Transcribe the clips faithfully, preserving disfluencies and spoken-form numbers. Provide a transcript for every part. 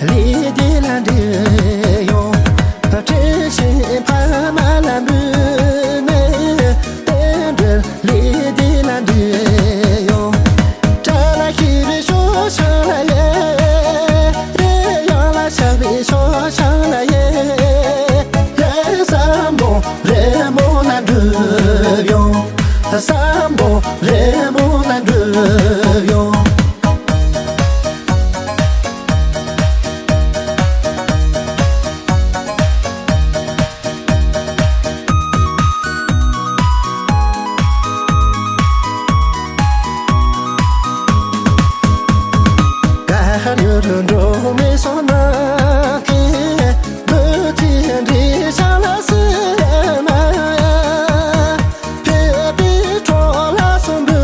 ལི་དི་ལ་འདི་ཡོང་། ཁྲེ་ཤིང་ཕ་མ་ལ་འབུལ་ནས། རྟེན་འབྲེལ་ལི་དི་ལ་འདི་ཡོང་། ཏྲ་ལ་ཤི་བི་ཤོ་ཤང་ལ་ཡེ། ཡང་ལ་ཤ་བི་ཤོ་ཤང་ལ་ཡེ། ཡེ་སམ་བྷོ་རེ་མོ་ན་འགྲུབ་ཡོང་། སམ་བྷོ་རེ་མོ་ན་འགྲུབ་ཡོང་། ག་ཧར་ཡུལ་འགྲོ་མི་སོང་ན་ཁེ། བུ་ཚེ་འདི་ཤ་ལ་སེ་མ། ཕེབས་པའི་འཕྲོ་ལ་སོམ་བུ་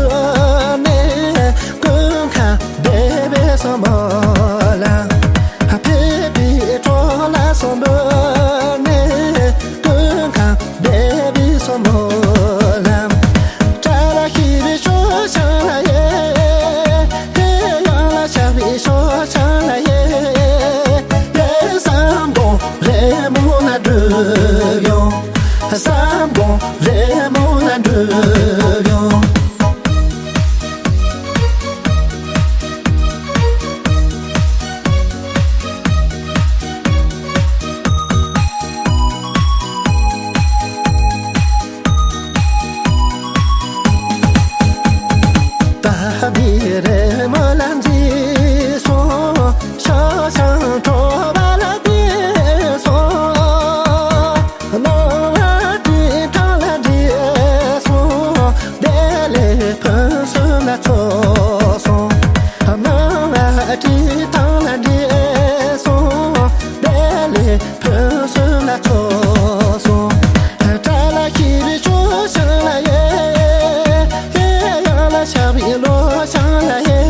ནས། ཀུན་ཁ་བདེ་བའི་སོམ་བུ་ལ། ཕེབས་པའི་འཕྲོ་ལ་སོམ་བུ་ནས། ཀུན་ཁ་བདེ་བའི་སོམ་བུ་ལ། ཏྲ་ལ་ཤི་བི་ཤོ་ཤང་ལ་ཡེ། ཡང་ལ་ཤ་བི་ཤོ་ཤང་ལ་ཡེ། ཡེ་སམ་བྷོ་རེ་མོ་ན་འགྲུབ་ཡོང་། སམ་བྷོ་རེ་མོ་ན་འགྲུབ་ཡོང་། ད་བི་རེ་མོ་ལ་འཛིན་སོང་། ཤ་ཤང་ཁྲོ་བ་ལ་བསྡད་སོང་། སྣང་བ་བཀྲུས་ཐང་ལ་འདྲེས་སོང་། བདེ་ལེགས་ཕུན་སུམ་ལ་ཚོགས་སོང་། སྣང་བ་བཀྲུས་ཐང་ལ་འདྲེས་སོང་། བདེ་ལེགས་ཕུན་སུམ་ལ་ཚོགས་སོང་། ཏྲ་ལ་ཤི་བི་ཤོ་ཤང་ལ་ཡེ། ཡང་ལ་ཤ་བི་ལོ་ཤང་ལ་ཡེ།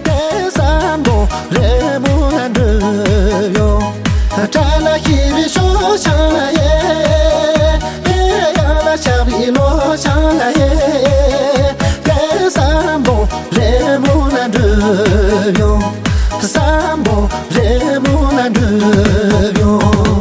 ཡེ་སམ་བྷོ་རེ་མོ་ན་འགྲུབ་ཡོང་། ཏྲ་ལ་ཤི་བི་ཤོ་ཤང་ལ་ཡེ། ཡང་ལ་ཤ་བི་ལོ་ཤང་ལ་ཡེ། ཡེ་སམ་བྷོ་རེ་མོ་ན་འགྲུབ་ཡོང་། སམ་བྷོ་རེ་མོ་ན་འགྲུབ་ཡོང་།